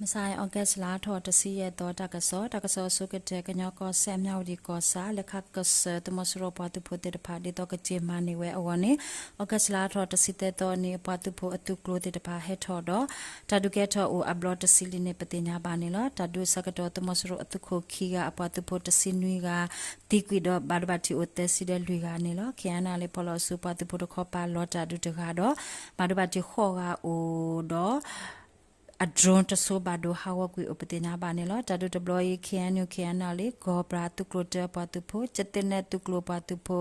မဆါ August လါထီၣ်တဆံယဲၢ်သီ တၢ်ကစီၣ်, တၢ်ကစီၣ်အဆိကတၢၢ် ကညီကီၢ်စဲၣ် မၠၣ်ဝတံၣ်ကီၢ်ဆၣ် လဲၤခးကစၢၢ်သုးမီၤစိရိၤပှၤသုးဖိသ့ၣ်တဖၣ် ဒ်သိးကက့ၤမၤန့ၢ်ဝဲအဂီၢ်န့ၣ် August လါထီၣ်တဆံသၢသီအနံၤ အပှၤသုးဖိအသုးကျိၤသ့ၣ်တဖၣ်ဟဲထီၣ်ဒီး တၢ်ဒုးကဲထီၣ်အိၣ်အဘျီတဆံလံန့ၣ် ပသ့ၣ်ညါဘၣ်န့ၣ်လီၤ. တၢ်ဒုးအဆၢကတီၢ် သုးမီၤစိရိၤအသုးခိၣ်ခံဂၤ အပှၤသုးဖိတဆံနွံဂၤ သံကွံာ်ဒီး ဘၣ်ဒိဘၣ်ထံးအိၣ်သၢဆံဒီးလွံၢ်ဂၤန့ၣ်လီၤ. ခ့ၣ်အဲၣ်အဲၣ်လ် ဖီလီၤအစုပှၤသုးဖိတခီပၤ လီၤတၢ်ဒုးတဂၤဒီး ဘၣ်ဒိဘၣ်ထံးဃိးဂၤအိၣ်ဒီး အdroneတစိၤဘၣ်ဒိဟးဂီၤကွံာ်အိၣ် ပသ့ၣ်ညါဘၣ်န့ၣ်လီၤ. တၢ်ဒုးတဘျီအံၤ ခ့ၣ်အဲၣ်ယူၣ် ခ့ၣ်အဲၣ်အဲၣ်လ် ကီၢ်ပြၤသုးကျိၤတၢအပှၤသုးဖိ, ကသ့ၣ်နဲၣ်သုးကျိၤအပှၤသုးဖိ,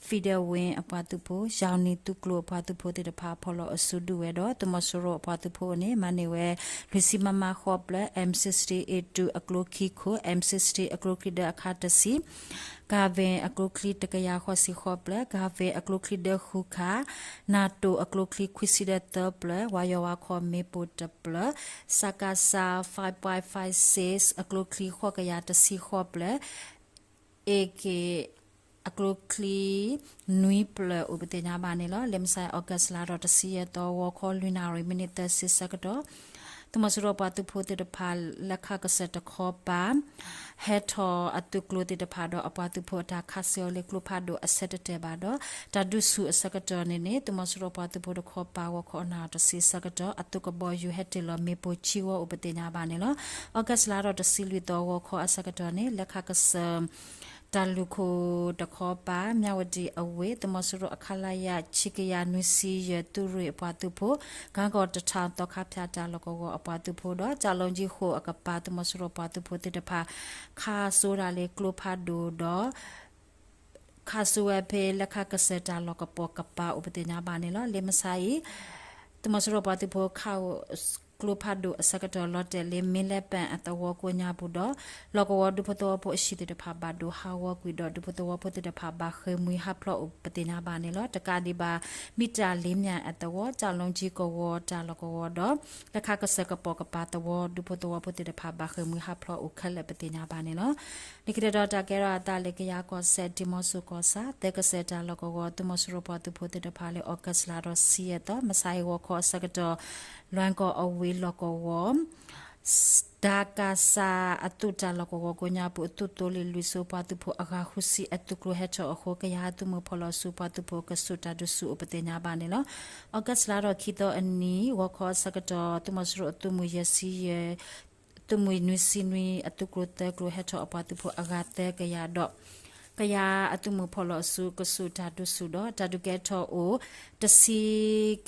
Federal Wing အပှၤသုးဖိ, ယၢ်နံၤသုးကျိၤအပှၤသုးဖိသ့ၣ်တဖၣ် ဖီလီၤအစုဒုးဝဲဒီး သုးမီၤစိရိၤအပှၤသုးဖိအအိၣ်န့ၣ် မၤန့ၢ်ဝဲ လွံၢ်ဆံ MM ဃိးဖျၢၣ်, M sixty A two အကျိခံခိၣ်, M sixty အကျိချံဒၢအခါတဆံ, Garvin အကျိချံတကယၤဃိးဆံဃိးဖျၢၣ်, Garvin အကျိချံဒၢဃုခါ, NATO အကျိချံခွံဆံဒီးသၢဖျၢၣ်, ဝါယီၤဝါခီၣ်မ့ၣ်ပိၢ်တဖျၢၣ်, စကစ five five six အကျိချံဃိးကယၤတဆံဃိးဖျၢၣ်, AK အကျိချံနွံဖျၢၣ်အိၣ် ပသ့ၣ်ညါဘၣ်န့ၣ်လီၤ. လၢမဆါ August လါထီၣ်တဆံယဲၢ်သီ ဂီၤခီလွံၢ်နၣ်ရံၣ် မံးနံးသၢဆံဆၢကတီၢ် သုးမီၤစိရိၤပှၤသုးဖိသ့ၣ်တဖၣ် လၢခးကစၢၢ်တခီပၤ ဟဲထီၣ်အသုးကျိၤသ့ၣ်တဖၣ်ဒီး အပှၤသုးဖိအတၢ်ခးစၢၤအီၤလၢကျိဖးဒိၣ်အဆၢတတဲာ်ဘၣ်ဒီး တၢ်ဒုးဆူၣ်အဆၢကတီၢ်န့ၣ်န့ၣ် သုးမီၤစိရိၤပှၤသုးဖိတခီပၤ ဂီၤခီနၣ်ရံၣ်တဆံဆၢကတီၢ် အသုးကဘီယူၤဟဲတ့ၢ်လီၤမ့ၣ်ပိၢ်ဆံဂီၤအိၣ် ပသ့ၣ်ညါဘၣ်န့ၣ်လီၤ. August လါထီၣ်တဆံလွံၢ်သီ ဂီၤခီအဆၢကတီၢ်န့ၣ် လၢခးကစၢၢ် တၢ်လူၢ်ခိၣ်တခီပၤ မၠၣ်ဝတံၣ်အဝ့ၢ် သုးမီၤစိရိၤအ ခလရ ဆံကယၤနွံဆံယဲၢ် သုးရ့ၣ်အပှၤသုးဖိ, ကၣ်ကီၢ်တထၣ်သီခါဖၠၣ်တၢ်လီၢ်ကဝီၤအပှၤသုးဖိဒီး ကၠၣ်လိကၠံဃိၣ်အကပၤ သုးမီၤစိရိၤပှၤသုးဖိသ့ၣ်တဖၣ် ခးစိတၢ်လၢကျိဖးဒိၣ်ဒီး ခးစိဝဲဖဲလၢခးကစၢၢ်တၢ်လီၢ်ကပိာ်ကပၤအိၣ် ပသ့ၣ်ညါဘၣ်န့ၣ်လီၤ. လၢမဆါအံၤ သုးမီၤစိရိၤပှၤသုးဖိခးအိၣ် ကျိဖးဒိၣ်အဆၢကတီၢ်လီၤတဲာ်လၢ မ့ၣ်လဲၣ်ပၣ်အသဝီကိးညါပူၤဒီး လီၢ်ကဝီၤဒူဖိသဝီဖိအဟံၣ်သ့ၣ်တဖၣ်ဘၣ်ဒိဟးဂီၤကွံာ်ဒီး ဒူဖိသဝီဖိသ့ၣ်တဖၣ်ဘၣ်ဃ့ၢ်မှံဟးဖျိးအိၣ် ပသ့ၣ်ညါဘၣ်န့ၣ်လီၤ. တကးဒံးဘၣ် မ့ၢ်တၢ်လ့ၣ်မၠၣ်အသဝီ ကၠၣ်လိကၠံကဝီၤတၢ်လီၢ်ကဝီၤဒီး လၢခးကစၢၢ်ကပိာ်ကပၤသဝီ ဒူဖိသဝီဖိသ့ၣ်တဖၣ်ဘၣ်ဃ့ၢ်မှံဟးဖျိးအိၣ်ခဲလၢာ် ပသ့ၣ်ညါဘၣ်န့ၣ်လီၤ. လၢခံတတီၤတၢ်ကဲထီၣ်အသးလၢ ကယၤကီၢ်စဲၣ် ဒံမီစိၤကီၢ်ဆၣ် သၢကစၢၢ်တၢ်လီၢ်ကဝီၤ သုးမီၤစိရိၤပှၤသုးဖိသ့ၣ်တဖၣ်လၢ August လါထီၣ်တဆံယဲၢ်သီ မဆါအံၤဂီၤခီအဆၢကတီၢ် လွဲၢ်ကီၢ်အဝ့ၢ်လီၢ်ကဝီၤ ဒၣ်ကၣ်စၣ်အသုးတၢ်လီၢ်ကဝီၤကိးညါပူၤ အသုးသိလ့ၣ်လွံၢ်စိၤ ပှၤသုးဖိအဂၤဃုဆံအသုးကျိၤဟဲထီၣ်အဃိ ကယၤအသုးမုၢ်ဖီလီၤဆူပှၤသုးဖိကဆူးတၢ်ဒုးဆူၣ်အိၣ် ပသ့ၣ်ညါဘၣ်န့ၣ်လီၤ. August လါထီၣ်ခံသီအနံၤ ဂီၤခီအဆၢကတီၢ် သုးမီၤစိရိၤအသုးမုၢ်ယဲၢ်ဆံယဲၢ် သုးမုၢ်နွံဆံနွံ အသုးကျိၤသၢကျိၤ ဟဲထီၣ်အပှၤသုးဖိအဂၤသၢကယၤဒီး ကယၤအသုးမုၢ်ဖီလီၤအစုကဆူးတၢ်ဒုးဆူၣ်ဒီး တၢ်ဒုးကဲထီၣ်အိၣ် တဆံ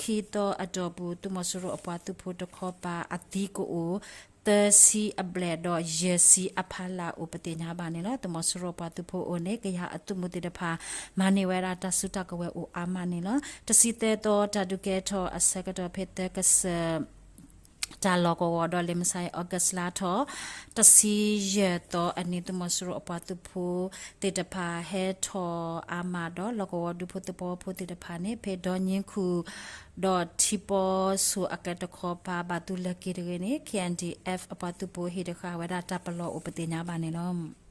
ခံသီအတီၢ်ပူၤ သုးမီၤစိရိၤအပှၤသုးဖိတခီပၤအသံကအိၣ် သၢဆံအဘျဲၣ်ဒီး ယဲၢ်ဆံအဖီလာ်အိၣ် ပသ့ၣ်ညါဘၣ်န့ၣ်လီၤ. သုးမီၤစိရိၤပှၤသုးဖိအအိၣ်န့ၣ် ကယၤအသုးမုၢ်သ့ၣ်တဖၣ် မၤန့ၢ်ဝဲဒၣ်တၢ်စုတၢ်ကဝဲၤအိၣ်အါမးန့ၣ်လီၤ. တဆံသၢသီ တၢ်ဒုးကဲထီၣ်အဆၢကတီၢ်ဖဲသၢကစၢၢ် တၢ်လီၢ်ကဝီၤဒီး လၢမဆါအံၤ August လါထီၣ် တဆံယဲၢ်သီအနံၤ သုးမီၤစိရိၤအပှၤသုးဖိသ့ၣ်တဖၣ် ဟဲထီၣ်အါမးဒီး လီၢ်ကဝီၤဒူဖိသဝီဖိသ့ၣ်တဖၣ်န့ၣ် ဖဲဒီနံၣ်ခူၣ် ဒီးထံပီဆူၣ်အကဲတခီပၤ ဘၣ်သုးလဲၤက့ၤတဂ့ၤန့ၣ် K N D F အပှၤသုးဖိဟ့ၣ်တဃာ်ဝဲဒၣ်တၢ်ပလီၢ်အိၣ် ပသ့ၣ်ညါဘၣ်န့ၣ်လီၤ.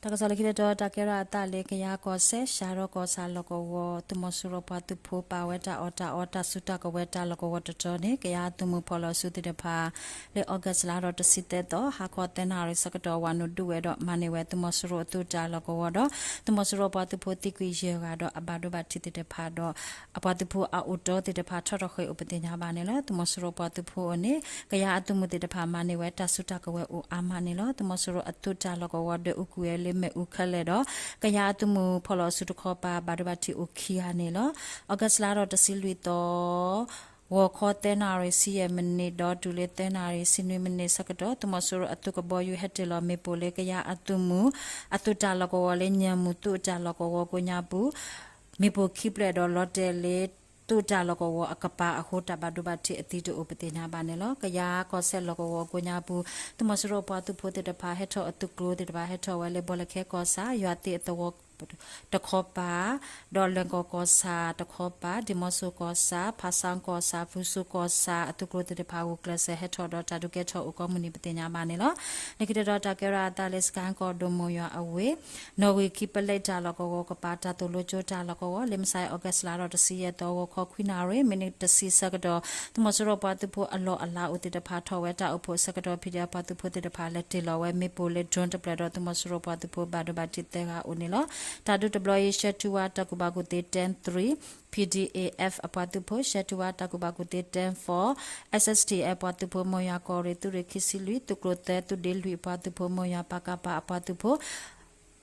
တၢ်ကစီၣ်လၢခံတတီၤ တၢ်ကဲထီၣ်အသးလၢ ကယၤကီၢ်စဲၣ် ရှးရီကီၢ်ဆၣ်လီၢ်ကဝီၤ သုးမီၤစိရိၤပှၤသုးဖိပာ်ဝဲတၢ်အီၣ်တၢ်အီတၢ်စုတၢ်ကဝဲၤတၢ်လီၢ်ကဝီၤတတီၤန့ၣ် ကယၤအသုးမုၢ်ဖီလီၤစုသ့ၣ်တဖၣ် လၢ August လါထီၣ်တဆံသၢသီ ဟါခီသၢနၣ်ရံၣ်ဆၢကတီၢ် ဝၤနုာ်ဒုးဝဲဒီး မၤန့ၢ်ဝဲသုးမီၤစိရိၤအသုးတၢ်လီၢ်ကဝီၤဒီး သုးမီၤစိရိၤပှၤသုးဖိသံကွံာ်ယဲၢ်ဂၤဒီး အဘၣ်ဒိဘၣ်ထံးသ့ၣ်တဖၣ်ဒီး အပှၤသုးဖိအအိၣ်တီသ့ၣ်တဖၣ် ထီၣ်ထီၣ်ဃ့ၢ်အိၣ် ပသ့ၣ်ညါဘၣ်န့ၣ်လီၤ. သုးမီၤစိရိၤပှၤသုးဖိအအိၣ်န့ၣ် ကယၤအသုးမုၢ်သ့ၣ်တဖၣ် မၤန့ၢ်ဝဲတၢ်စုတၢ်ကဝဲၤအိၣ်အါမးန့ၣ်လီၤ. သုးမီၤစိရိၤအသုးတၢ်လီၢ်ကဝီၤ ဒွဲၣ်အူကွံာ်ဝဲလၢမ့ၣ်အူခဲလၢာ်ဒီး ကယၤအသုးမုၢ်ဖီလီၤစုတခီပၤ ဘၣ်ဒိဘၣ်ထံးအိၣ်ခံဂၤန့ၣ်လီၤ. August လါထီၣ်တဆံလွံၢ်သီ ဂီၤခီသၢနၣ်ရံၣ်ဆံယဲၢ်မံးနံး ဒီးတုၤလၢသၢနၣ်ရံၣ်ဆံနွံမံးနံးဆၢကတီၢ် သုးမီၤစိရိၤအသုးကဘီယူၤဟဲတ့ၢ်လီၤမ့ၣ်ပိၢ်လၢ ကယၤအသုးမုၢ် အသုးတၢ်လီၢ်ကဝီၤလၢ ညၣ်မုၢ်သုးတၢ်လီၢ်ကဝီၤကိးညါပူၤ မ့ၣ်ပိၢ်ခံဖျၢၣ်ဒီး လီၤတဲာ်လၢ သုးတၢ်လီၢ်ကဝီၤအကပၤအဃိ တၢ်ဘၣ်ဒိဘၣ်ထံးအသံတအိၣ် ပသ့ၣ်ညါဘၣ်န့ၣ်လီၤ. ကယၤကီၢ်စဲၣ်လီၢ်ကဝီၤကိးညါပူၤ သုးမီၤစိရိၤပှၤသုးဖိသ့ၣ်တဖၣ် ဟဲထီၣ်အသုးကျိၤသ့ၣ်တဖၣ် ဟဲထီၣ်ဝဲလၢ ဘီလၢခဲကီၢ်ဆၣ် ယွၤသ့အသဝီ တခီပၤ, ဒီးလၢၢ်ကီၢ်ကီၢ်ဆၣ်တခီပၤ, ဒံၣ်မီၣ်စိကီၢ်ဆၣ်, ဖၣ်ဆၣ်ကီၢ်ဆၣ်, ဖရူစိကီၢ်ဆၣ် အသုးကျိၤသ့ၣ်တဖၣ် ဂုာ်ကျဲးစၢးဟဲထီၣ်ဒီးတၢ်ဒုးကဲထီၣ်အိၣ်ကိးမုၢ်နံၤပသ့ၣ်ညါဘၣ်န့ၣ်လီၤ. လၢခံတတီၤတၢ်ကဲထီၣ်အသးလၢ စကဲၣ်ကီၢ်ဒိၣ်မိၢ်ယွၤအဝ့ၢ် နီၣ်ဂံၢ်ခံပလဲတၢ်လီၢ်ကဝီၤကပၤ တၢ်သိၣ်လိကၠိတၢ်လီၢ်ကဝီၤ လၢမုၢ်ဆါအံၤ August လါဒီးတဆံယဲၢ်သီ ဂီၤခီခွံနၣ်ရံၣ် မံးနံးတဆံဆၢကတီၢ် သုးမီၤစိရိၤပှၤသုးဖိအလီၢ်အလၤအိၣ်သ့ၣ်တဖၣ်ထီၣ်ဝဲတၢ်အိၣ်ဖှိၣ်ဆၢကတီၢ် ဖံးဒဲးပှၤသုးဖိသ့ၣ်တဖၣ် လဲၤတ့ၢ်လီၤဝဲမ့ၣ်ပိၢ်လၢ drone တဖျၢၣ်ဒီး သုးမီၤစိရိၤပှၤသုးဖိဘၣ်ဒိဘၣ်ထံးသၢဂၤအိၣ်န့ၣ်လီၤ. တၢ်ဒုးတဘျီအံၤ ရှဲထူဝါတၢ်ကူၣ်ဘၣ်ကူၣ်သ့ ten three, P D A F အပှၤသုးဖိ, ရှဲထူဝါတၢ်ကူၣ်ဘၣ်ကူၣ်သ့ ten four, S S T F ပှၤသုးဖိ မိၢ်ယွၤကီၢ်ရ့ၣ် သုးရ့ၣ်ခံဆံလွံၢ် သုးကျိၤသၢ သုးဒ့လွံၢ်အပှၤသုးဖိ မိၢ်ယွၤ ပကဖ အပှၤသုးဖိ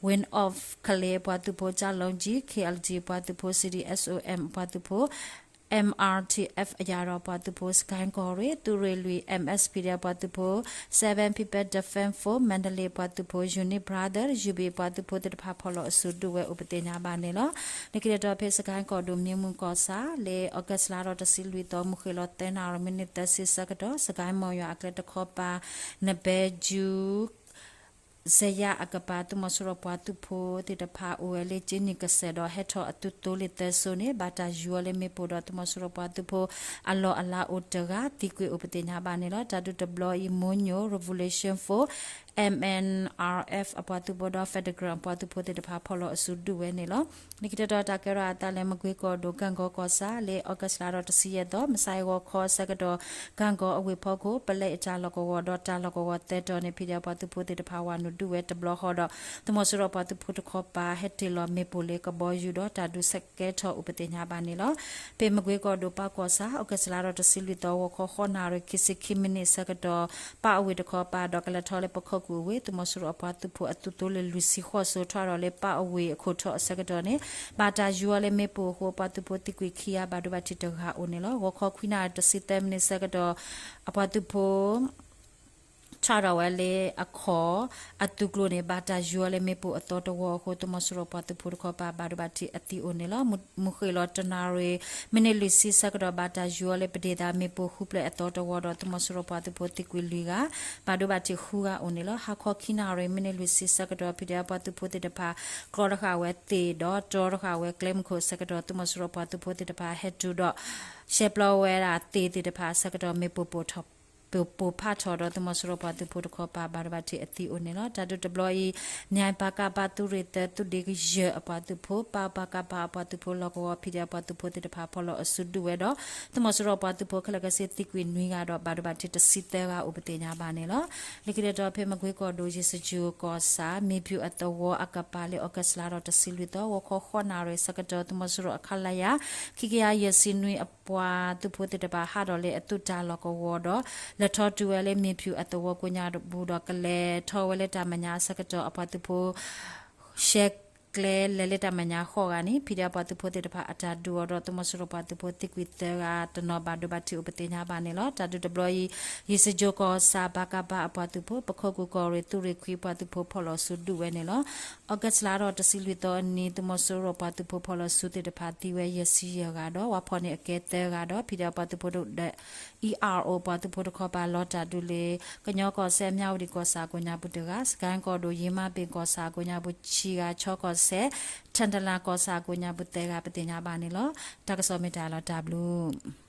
Wing of ကလ့အပှၤသုးဖိ ကၠၣ်လီကၠံ K L G ပှၤသုးဖိ C D S O M အပှၤသုးဖိ M R T F အယၤဒီးပှၤသုးဖိ စကဲၣ်ကီၢ်ရ့ၣ် သုးရ့ၣ်လွံၢ် M S P D အပှၤသုးဖိ Seven People Defense Force မၣ်တလ့ပှၤသုးဖိ Unit Brother Unit ပှၤသုးဖိသ့ၣ်တဖၣ် ဖီၣ်လီၤအစုဒုးဝဲအိၣ်ပသ့ၣ်ညါဘၣ်န့ၣ်လီၤ. လၢခံတတီၤဖဲ စကဲၣ်ကီၢ်ဒိၣ်မ့ၢ်မုၢ်ကီၢ်ဆၣ် လၢ August လါဒီးတဆံလွံၢ်သီ မုၢ်ဃ့ၢ်လီၤသၢနၣ်ရံၣ် မံးနံးသၢဆံဆၢကတီၢ် စကဲၣ်မိၢ်ယွၤအကျဲတခီပၤ နဘဲယူ စယါအကပၤ သုးမီၤစိရိၤပှၤသုးဖိသ့ၣ်တဖၣ် အိၣ်ဝဲလၢကၠ့နံၣ်ကစၢၢ်ဒီး ဟဲထီၣ်အသုးသိလ့ၣ်သၢစိန့ၣ် ဘၣ်တၢ်ယူၤအီၤလၢမ့ၣ်ပိၢ်ဒီး သုးမီၤစိရိၤပှၤသုးဖိအလီၢ်အလၤအိၣ်တဂၤ သံကွံာ်အိၣ်ပသ့ၣ်ညါဘၣ်န့ၣ်လီၤ. တၢ်ဒုးတဘျီအံၤ မိၢ်ညိၣ် Revolution Force M N R F အပှၤသုးဖိဒီး Federal အပှၤသုးဖိသ့ၣ်တဖၣ် ဖီၣ်လီၤအစုဒုးဝဲန့ၣ်လီၤ. လၢခံတတီၤတၢ်ကဲထီၣ်အသးလၢ မကွ့ကီၢ်ဒိၣ် ကၣ်ကီကီၢ်ဆၣ် လၢ August လါဒီးတဆံယဲၢ်သီ မုၢ်ဆါအံၤဂီၤခီအဆၢကတီၢ် ကၣ်ကီအဝ့ၢ်ဖီခိၣ် ပလဲအတၢ်လီၢ်ကဝီၤဒီး တၢ်လီၢ်ကဝီၤသၢတီၤန့ၣ် ဖံးဒဲးပှၤသုးဖိသ့ၣ်တဖၣ် ဝၤနုာ်ဒုးဝဲတဘျီဃီဒီး သုးမီၤစိရိၤပှၤသုးဖိတခီပၤ ဟဲတ့ၢ်လီၤမ့ၣ်ပိၢ်လၢကဘီယူၤဒီး တၢ်ဒုးဆဲးကဲထီၣ်အိၣ်ပသ့ၣ်ညါဘၣ်န့ၣ်လီၤ. ဖဲမကွ့ကီၢ်ဒိၣ်ပၢ်ကီၢ်ဆၣ် August လါဒီးတဆံလွံၢ်သီ ဂီၤခီဃိးနၣ်ရံၣ် ခံဆံခံမံးနံးအဆၢကတီၢ် ပၢ်အဝ့ၢ်တခီပၤဒီး ကလဲၤထီၣ်လၢပခိၣ်ကူၣ်အဝ့ၢ် သုးမီၤစိရိၤအပှၤသုးဖိအသုးသိလ့ၣ်လွံၢ်ဆံဃိးစိ ထီၣ်ဒီးလၢပၢ်အဝ့ၢ်အခိၣ်ထီၣ်အဆၢကတီၢ်န့ၣ် ဘၣ်တၢ်ယူၤအီၤလၢမ့ၣ်ပိၢ်အဃိ အပှၤသုးဖိသံကွံာ်ခံဂၤ ဘၣ်ဒိဘၣ်ထံးတဂၤအိၣ်န့ၣ်လီၤ. ဂီၤခီခွံနၣ်ရံၣ်တဆံသၢမံးနံးအဆၢကတီၢ် အပှၤသုးဖိ ထီၣ်ဒီးဝဲလၢအခီၣ်အသုးကျိၤန့ၣ် ဘၣ်တၢ်ယူၤအီၤလၢမ့ၣ်ပိၢ်အသီတဝီအဃိ သုးမီၤစိရိၤပှၤသုးဖိတခီပၤ ဘၣ်ဒိဘၣ်ထံးအသံအိၣ်န့ၣ်လီၤ. မုၢ်ဃ့ၢ်လီၤတနၣ်ရံၣ် မံးနံးလွံၢ်ဆံဆၢကတီၢ် ဘၣ်တၢ်ယူၤအီၤလၢပဒ့ၣ်သးမ့ၣ်ပိၢ်ဃုဖျၢၣ်အသီတဝီဒီး သုးမီၤစိရိၤပှၤသုးဖိသံကွံာ်လွံၢ်ဂၤ ဘၣ်ဒိဘၣ်ထံးဃုဂၤအိၣ်န့ၣ်လီၤ. ဟါခီခံနၣ်ရံၣ် မံးနံးလွံၢ်ဆံဆၢကတီၢ် ဖံးဒဲးပှၤသုးဖိသ့ၣ်တဖၣ် ကျီတဃာ်ဝဲသ့ၣ်ဒီး တြီတဃာ်ဝဲကျဲမုၢ်ခိၣ်အဆၢကတီၢ် သုးမီၤစိရိၤပှၤသုးဖိသ့ၣ်တဖၣ် ဟဲတုၤဒီး ရှဲပျီဝဲဒၣ်သ့ၣ်သ့ၣ်တဖၣ်အဆၢကတီၢ် မ့ၣ်ပိၢ်ပိၢ်ထီၣ် ပိၢ်ပိၢ်ဖးထီၣ်ဒီး သုးမီၤစိရိၤပှၤသုးဖိတခီပၤ ဘၣ်ဒိဘၣ်ထံးအသံအိၣ်န့ၣ်လီၤ. တၢ်ဒုးတဘျီအံၤ မၠဲၣ်ပကဖ သုးရ့ၣ်သၢ သုးဒ့ကယဲၢ်အပှၤသုးဖိ ပကဖ အပှၤသုးဖိလီၢ်ကဝီၤ ဖံးဒဲးအပှၤသုးဖိသ့ၣ်တဖၣ် ဖီၣ်လီၤအစုဒုးဝဲဒီး သုးမီၤစိရိၤပှၤသုးဖိခဲလၢာ်ခဲဆ့ သံကွံာ်နွံဂၤဒီး ဘၣ်ဒိဘၣ်ထံးတဆံသၢဂၤအိၣ်ပသ့ၣ်ညါဘၣ်န့ၣ်လီၤ. လၢခံတတီၤဖဲ မကွ့ကီၢ်ဒိၣ် ယ့ၣ်စကၠိၤကီၢ်ဆၣ် မ့ၣ်ဖၠူၣ်အသဝီအကပၤလၢ August လါဒီးတဆံလွံၢ်သီ ဂီၤခီဃိးနၣ်ရံၣ်အဆၢကတီၢ် သုးမီၤစိရိၤအ ခလရ ခံကယၤယဲၢ်ဆံနွံအပှၤသုးဖိသ့ၣ်တဖၣ် ဟးထီၣ်လၢအသုးတၢ်လီၢ်ကဝီၤဒီး လဲၤထီၣ်တုၤဝဲလၢမ့ၣ်ဖၠူၣ်အသဝီကိးညါပူၤဒီး ကလဲၤထီၣ်ဝဲလၢတၢ်မဲာ်ညါအဆၢကတီၢ် အပှၤသုးဖိ ရှဲကျဲလဲၤလၢတၢ်မဲာ်ညါဃိးဂၤန့ၣ် ဖံးဒဲးအပှၤသုးဖိသ့ၣ်တဖၣ်အတၢ်ဒုးအီၤဒီး သုးမီၤစိရိၤပှၤသုးဖိသံကွံာ်သၢဂၤတနီၤ ဘၣ်ဒိဘၣ်ထံးအိၣ်ပသ့ၣ်ညါဘၣ်န့ၣ်လီၤ. တၢ်ဒုးတဘျီအံၤ ယ့ၣ်စကၠိၤကီၢ်ဆၣ် ပကဖ အပှၤသုးဖိ ပခိၣ်ကူၣ်ကီၢ်ရ့ၣ် သုးရ့ၣ်ခွံအပှၤသုးဖိ ဖီၣ်လီၤစုဒုးဝဲန့ၣ်လီၤ. August လါဒီးတဆံလွံၢ်သီအနံၤ သုးမီၤစိရိၤပှၤသုးဖိဖီၣ်လီၤစုသ့ၣ်တဖၣ်သံဝဲယဲၢ်ဆံယဲၢ်ဂၤဒီး ဝၤဖီၣ်န့ၢ်အကဲသၢဂၤဒီး ဖံးဒဲးအပှၤသုးဖိဒီး E R O ပှၤသုးဖိတခီပၤလီၤတၢ်ဒုးလၢ ကညီကီၢ်စဲၣ် မၠၣ်ဝတံၣ်ကီၢ်ဆၣ်အကိးညါပူၤတဂၤ, စကဲၣ်ကီၢ်ဒိၣ် ယ့ၣ်မါဘ့ၣ်ကီၢ်ဆၣ်အကိးညါပူၤဆံဂၤ, ခၠီကီၢ်စဲၣ် ထၣ်တလၣ်ကီၢ်ဆၣ်အကိးညါပူၤသၢဂၤ ပသ့ၣ်ညါဘၣ်န့ၣ်လီၤ. တၢ်ကစီၣ်မ့ၢ်တၢ်လီၤတၢ်ဘျုး